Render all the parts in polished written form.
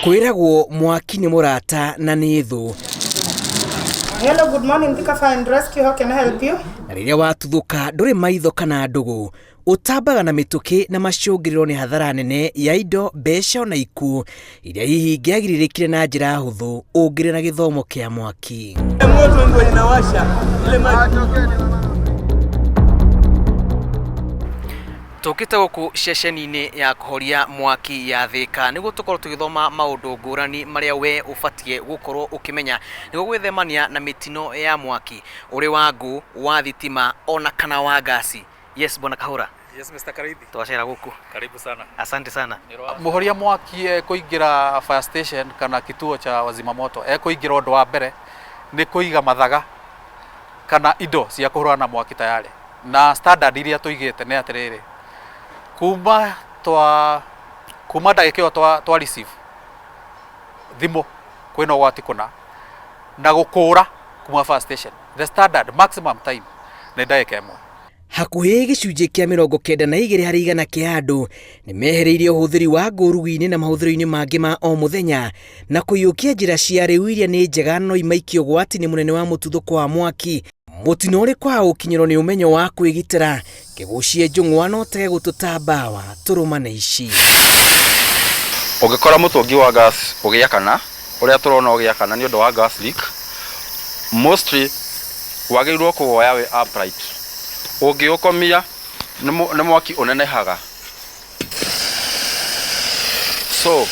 Kwĩragwo mwaki nĩ mũrata na nĩ thũ. Hello, good morning, Thika Fire and Rescue. How can I help you? Na rĩrĩa watuthũka ndũrĩ maitho kana ndũgũ, ũtambaga na mĩtũkĩ na macũngĩrĩro nĩ hathara nene ya indo, mbeca ona ikuũ iria hihi ingĩagirĩrĩkire na njĩra hũthũ ũngĩrĩ na gĩthomo kĩa mwaki. Moto ndio inawasha ile maji. Tũkĩte gũkũ ceceni-inĩ ya kũhoria mwaki ya Thĩka nĩguo tũkorwo tũgĩthoma maũndũ ngũrani marĩa we ũbatiĩ gũkorwo ũkĩmenya nĩguo gwĩthemania na mĩtino ya mwaki ũrĩ wa ngũ, wa thitima ona kana wa ngasi. Yes, Bwana Kahura. Yes, Mr. Karithi. Twacera gũkũ. Karibu sana. Asante sana. Mũhoria mwaki ekũingĩra fire station kana kituo cha wazima moto ekũingĩra ũndũ wa mbere nĩ kũiga mathaga kana indo cia kũhũrana na mwaki tayarĩ na standard iria tũigĩte nĩ atĩrĩrĩ kuma twa kuma ndagĩka ĩyo twa, twa receive thimũ kwĩna ũgwati kũna na gũkũra kuma fire station the standard maximum time nĩ ndagĩka ĩmwe. Hakuhĩ gĩcunjĩ kĩa 92 harĩ igana kĩa andũ nĩ mehereirie ũhũthĩri wa ngũ ũrugi-inĩ na mahũthĩro-inĩ mangĩ ma o mũthenya na kũiyũkia njĩra cia rĩu iria nĩ njega no imaikie ũgwati-inĩ mũnene wa mũtuthũko wa mwaki. Mũtino ũrĩ kwaga gũkinyĩrwo nĩ ũmenyo wa kwĩgitĩra, kĩgucie njũng'wa no tege gũtũ ta mbawa tũrũmane ici. Ũngĩkora mũtũngi wa gas ũgĩakana, ũrĩa tũrona ũgĩakana nĩ ũndũ wa gas leak, mostly wagĩrĩirwo kũwoya wĩ upright. Ũngĩũkomia nĩ mwaki ũnenehaga. So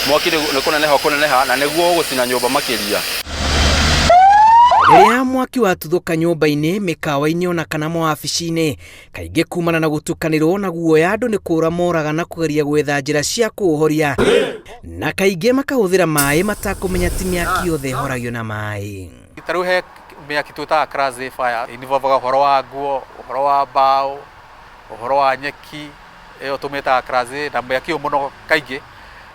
mwaki nĩ kũneneha ũkũneneha na nĩguo ũgũcina nyũmba makĩria. Rĩrĩa mwaki watuthũka nyũmba-inĩ, mĩkawa-inĩ ona kana mawabici-inĩ, kaingĩ kumana na gũtukanĩrwo na guoya andũ nĩ kũra moraga na kũgeria gwetha njĩra cia kũũhoria, na kaingĩ makahũthĩra maĩ matakũmenya ti mĩaki yothe ĩhoragio na maĩ. Ta rĩu he mĩaki twĩtaga class A fire, involvaga ũhoro wa nguo, ũhoro wa mbaũ, ũhoro wa nyeki, ĩyo tũmĩtaga class A, na mĩaki ĩyo mũno kaingĩ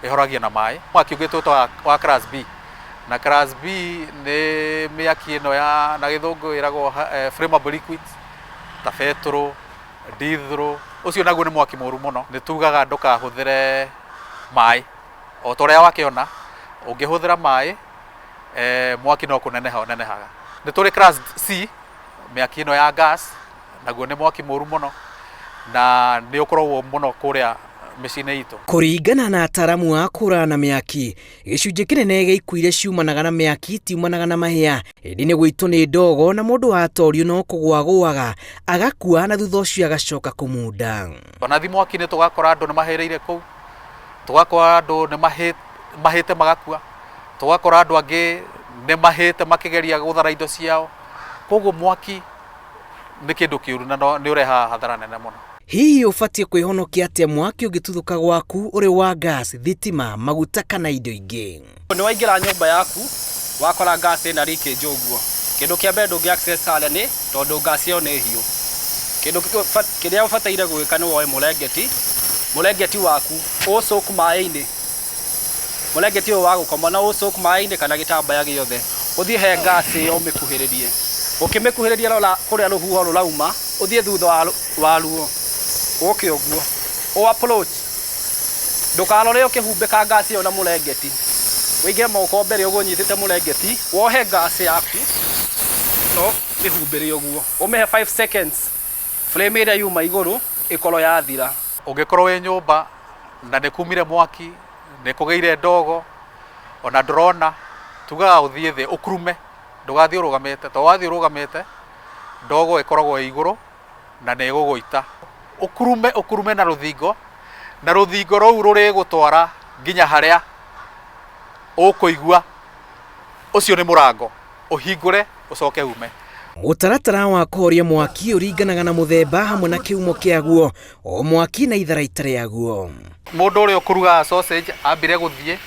ĩhoragio na maĩ. Mwaki ũngĩ twĩtaga wa class B, na class B nĩ mĩaki ĩno ya na gĩthũngũ ĩragwo flammable liquids ta betũrũ, ndithũrũ, ũcio naguo nĩ mwaki mũru mũno. Nĩ tugaga ndũkahũthĩre maĩ, o ta ũrĩa wakĩona, ũngĩhũthĩra maĩ mwaki no kũneneha ũnenehaga. Nĩ tũrĩ class C, mĩaki ĩno ya gas, naguo nĩ mwaki mũru mũno na nĩ ũkoragwo mũno kũrĩa mĩciĩ-inĩ itũ. Kũringana na ataaramu a kũhũrana na mĩaki, gĩcunjĩ kĩnene gĩa ikuũ iria ciumanaga na mĩaki itiumanaga na mahĩa, ĩndĩ nĩ gũitwo nĩ ndogo na mũndũ watorio no kũgũa agũaga agakua na thutha ũcio agacoka kũmunda. Twanathi mwaki-inĩ tũgakora andũ nĩ mahĩrĩire kũu, tũgakora andũ nĩ mahĩte magakua, tũgakora andũ angĩ nĩ mahĩte makĩgeria gũthara indo ciao. Koguo mwaki nĩ kĩndũ kĩũru na nĩ ũrehaga hathara nene mũno. Hihi ũbatiĩ kwĩhonokia atĩa mwaki ũngĩtuthũka gwaku ũrĩ wa gas, thitima, maguta kana indo ingĩ? Nĩ waingĩra nyũmba yaku wakora gas ĩna leakage ũguo, kĩndũ kĩa mbere ndũngĩ access harĩa nĩ tondũ gas ĩyo nĩ hiũ. Kĩndũ kĩrĩa ũbataire gwĩka nĩ woe mũrengeti, mũrengeti waku ũ soak maĩ-inĩ, mũrengeti ũyũ wa gũkoma no ũ soak maĩ-inĩ kana gĩtambaya gĩothe, ũthiĩ he gas ĩyo ũmĩkuhĩrĩrie. Ũkĩmĩkuhĩrĩria rora kũrĩa rũhuho rũrauma, ũthiĩ thutha waruo ũke ũguo ũ approach, ndũkarore ũkĩhumbĩka gas ĩyo na mũrengeti, ũige moko mbere ũguo ũnyitĩte mũrengeti, wohe gas yaku no ĩhumbĩre ũguo, ũmĩhe 5 seconds flame ĩrĩa yuma igũrũ ĩkorwo yathira. Ũngĩkorwo wĩ nyũmba na nĩ kumire mwaki, nĩ kũgĩire ndogo, ona ndũrona, tugaga ũthiĩ thĩ ũkurume, ndũgathiĩ ũrũgamĩte, tondũ wathiĩ ũrũgamĩte ndogo ĩkoragwo ĩ igũrũ na nĩ ĩgũgũita. Ũkurume ũkurume na rũthingo, na rũthingo rũu rũrĩgũtwara nginya harĩa ũkũigua ũcio nĩ mũrango, ũhingũre ũcoke ume. Mũtaratara wa kũhoria mwaki ũringanaga na mũthemba hamwe na kĩhumo kĩaguo, o mwaki na itharaita rĩaguo. Mũndũ ũrĩa ũkũrugaga sausage ambire gũthiĩ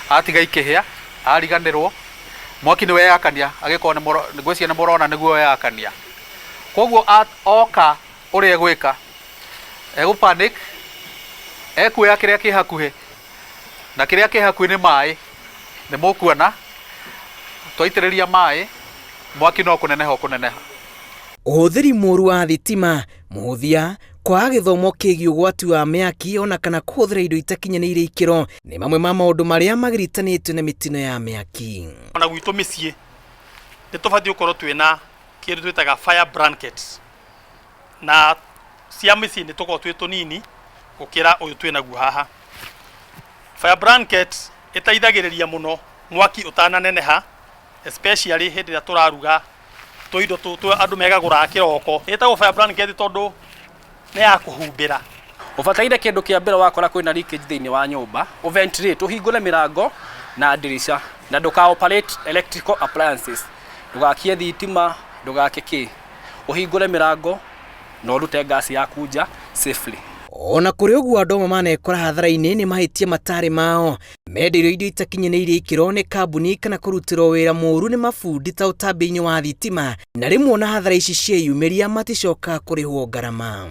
atiga ikĩhĩa, ariganĩrwo, mwaki nĩ weyakania, agĩkorwo ngwĩciria nĩ mũrona nĩguo weyakania. Koguo oka ũrĩa egwĩka, egũ panic, ekuoya kĩrĩa kĩ hakuhĩ, na kĩrĩa kĩ hakuhĩ nĩ maĩ, nĩ mũkuona twaitĩrĩria maĩ, mwaki no kũneneha ũkũneneha. Ũhũthĩri mũru wa thitima, mũhũthia, Kwaga gĩthomo kĩgiĩ ũgwati wa mĩaki ona kana kũhũthĩra indo itakinyanĩire ikĩro nĩ mamwe ma maũndũ marĩa magiritanĩtio na mĩtino ya mĩaki. Ona gwitũ mĩciĩ nĩ tũbatiĩ gũkorwo twĩna kĩndũ twĩtaga fire blankets, na cia mĩciĩ nĩ tũkorwo twĩ tũnini gũkĩra ũyũ twĩnaguo haha. Fire blanket ĩteithagĩrĩria mũno mwaki ũtananeneha, especially hĩndĩ ĩrĩa tũraruga tũindo tũ andũ megagũraga kĩroko. Ĩtagwo fire blanket tondũ nĩ ya kũhumbĩra. Ũbataire kĩndũ kĩa mbere wakora kwĩna leakage thĩinĩ wa nyũmba, ũventilate, ũhingũre mĩrango na ndirica, na ndũka operate electrical appliances, ndũgakie thitima, ndũgake kĩ, ũhingũre mĩrango na ũrute gas yaku nja safely. Ona kũrĩ ũguo, andũ amwe manekora hathara-inĩ nĩ mahĩtia matarĩ mao, mendeirio indo itakinyanĩirie ikĩro nĩ kambuni kana kũrutĩrwo wĩra mũru nĩ mabundi ta ũtambia-inĩ wa thitima, na rĩmwe ona hathara ici cieyumĩria maticokaga kũrĩhwo ngarama.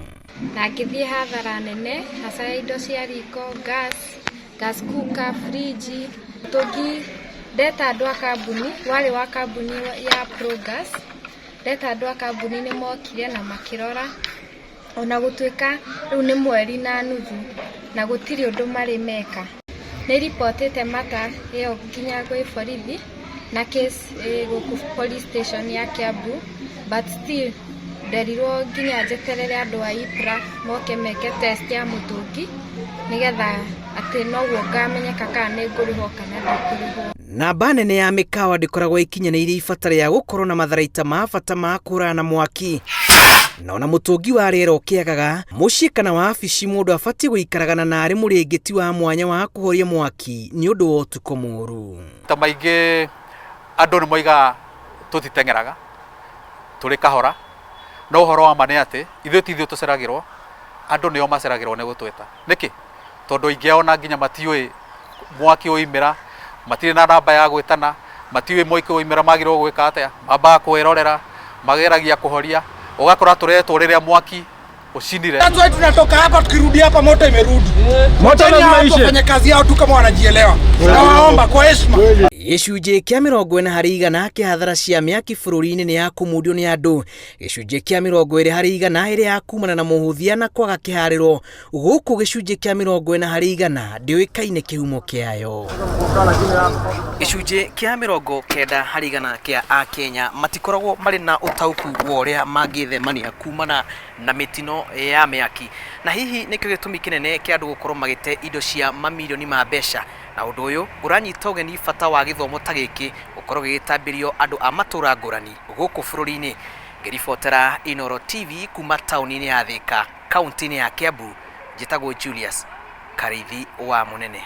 Na ngĩthiĩ hathara nene hasa ya indo cia riko, gas, gas cooker, fridge, tũngi. Ndeta andũ a kambuni, warĩ wa kambuni ya Progas. Ndeta andũ a kambuni, nĩ mokire na makĩrora, ona gũtuĩka rĩu nĩ mweri na nuthu na gũtirĩ ũndũ marĩ meka. Nĩ ribotĩte mata ĩyo nginya gwĩ borithi na case ĩ gũkũ police station ya Kiambu, but still nderirwo nginya njeterere andũ a EPRA moke meke test ya mũtũngi, nĩgetha atĩ noguo ngamenyeka kana nĩ ngũrĩhwo kana ndikũrĩhwo. Namba nene ya mĩkawa ndĩkoragwo ĩkinyanĩirie ibata rĩa gũkorwo na matharaita ma bata ma kũhũrana na mwaki, na ona mũtũngi wa rĩera ũkĩagaga mũciĩ kana wabici, mũndũ abatiĩ gũikaragana na arĩ mũrĩngĩti wa mwanya wa kũhoria mwaki nĩ ũndũ wa ũtukũ mũũru. Ta maingĩ andũ nĩ moigaga tũtiteng'eraga, tũrĩ kahora, no ũhoro wa ma nĩ atĩ ithuĩ ti ithuĩ tũceragĩrwo, andũ nĩo maceragĩrwo nĩ gũtwĩta. Nĩkĩ? Tondũ aingĩ ao na nginya matiũĩ mwaki woimĩra, matirĩ na namba ya gwĩtana, matiũĩ mwaki woimĩra magĩrĩirwo gwĩka atĩa. Mambaga kwĩrorera, mageragia kũhoria, ũgakora tũretwo rĩrĩa mwaki ũcinire. That's why tunatoka hapa, tukirudi hapa moto imerudi. Moto Yaani lazima hawa watu ishe. wafanye kazi yao tu kama wanajielewa. Nawaomba kwa heshima. Gĩcunjĩ kĩa 40% kĩa hathara cia mĩaki bũrũri-inĩ nĩ ya kũmundio nĩ andũ, gĩcunjĩ kĩa 20% ĩrĩ ya kumana na mũhũthia na kwaga kĩharĩro, gũkũ gĩcunjĩ kĩa 40% ndĩũĩkaine kĩhumo kĩayo. Gĩcunjĩ kĩa 90% kĩa Akenya matikoragwo marĩ na ũtaũku wa ũrĩa mangĩthemania kumana na mĩtino ya mĩaki, na hihi nĩkĩo gĩtũmi kĩnene kĩa andũ gũkorwo magĩte indo cia mamirioni ma mbeca. Na ũndũ ũyũ ũranyita ũgeni bata wa gĩthomo ta gĩkĩ gũkorwo gĩgĩtambĩrio andũ a matũra ngũrani gũkũ bũrũri-inĩ. Ngĩribotera Inooro TV kuma taũni-inĩ ya Thika, kaunti-inĩ ya Kiambu, njĩtagwo Julius Karithi wa Mũnene.